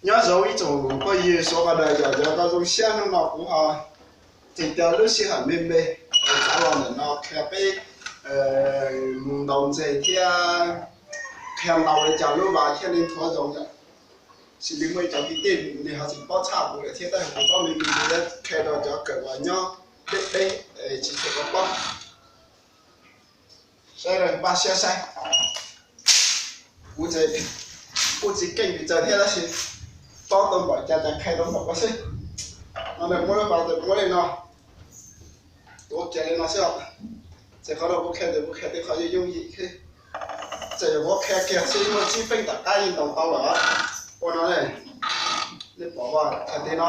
Nyob zoo ib tsoom phooj ywg suav qhov daws, yog cov koj zoo siab hnub no kuv ho tseem coj lub sij hawm me me txav los ntawm no qhia peb mus ntaus ntses thiab qhia ntaus li cas lub vas thiaj li nthuav zoo yom. Xws li muaj ib cov kwv tij nws ho tsis paub tshaj kuv lawm thiab, tab sis kuv paub me me, kuv yuav qhia rau cov kawm uas nyob deb deb tsis tshua paub. Saib, npaj siab saib. Kuv kuj tsis keej pes tsawg thiab tab sis paub tau npaum cas ces qhia tau npaum ko xwb. No nws muab lub pas tawm muab li no, tuav kiag li no xwb os. Ces qhov no kuv qhia ces kuv qhia tej qhov yooj yooj yim xwb. Txawm yog kuv qhia kiag xwb muaj tsib feeb tom qab yeej ntaus tau lawm. Ua no ne, nej pom hais tias no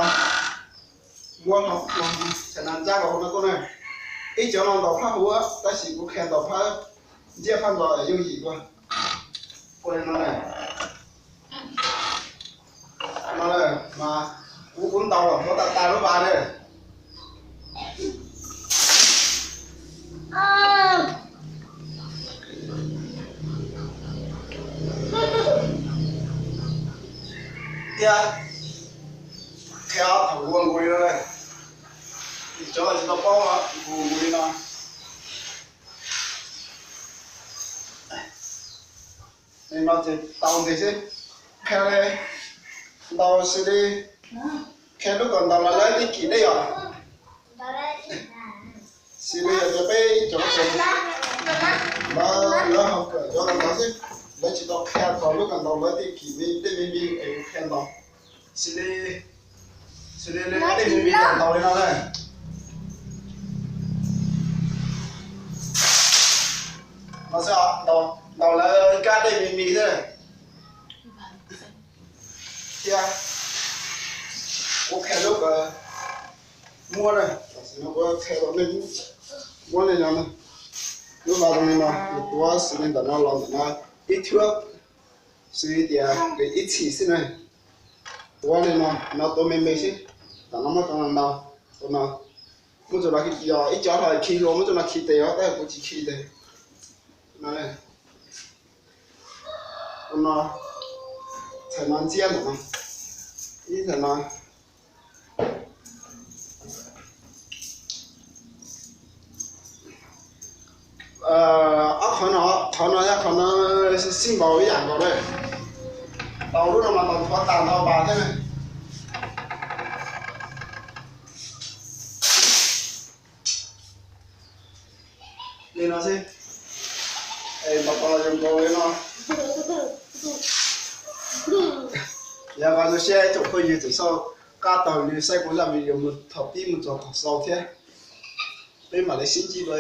muab hlo, txhais nas ntsa los hauv no tuaj na. Ib cov no ntaus phab huv tab sis kuv qhia ntaus phab ntiaj phab ntxov yooj yim dua. Ua li no na, no mas kuv kuv ntaus los muab tas tas lub vas na. Thiab qhia thaum ua nkaus li no na, cov tsis tau paub nkaus nkaus li no. Li no ces tau ntes xwb. Qhia li ntaus xws li qhia lub kawm ntaus los lawv tej kim dej yom. Xws li yog tias peb ib cov lawv, lawv ho kawm cov kawm ntaus xwb, lawv tsis tau qhia txog lub kawm ntaus lawv tej kim me dej me me es qhia ntaus. Xws li, xws li lawv tej me me kawm ntaus li no na. No xwb, ntaus lawv kab dej me me xwb. Thiab kuv qhia lub kawm muab na, tam sim no kuv qhia rau nej muab li no na. Lub vas zoo li no, nws tuav xws li ntawm no los ntawm no ib thwb, xws li tias ib txhis xwb na. Tuav li no, no tuav me me xwb. Tam no muab cov no ntaus, ua no, muab cov no, yog ib cov ho khi hlua muab cov no khi tes os, tab sis kuv tsis khi tes. No, ua no, txhais no ntxiab ntawm no, ib txhais no. Ob qhov no, qhov no thiab qhov no xij npaum ib yam nkaus na. Ntaus lub no mas ntaus nthuav tas ntau pas thiab na. Li no xwb. Es ntaus tau zoo nkaus li no. Yog zoo siab tsoom phooj ywg tseem xauj qab taug li saib kuv zaj video mus thaum pib mus txog thaum xaus thiab. Peb mam li sib ntsib dua.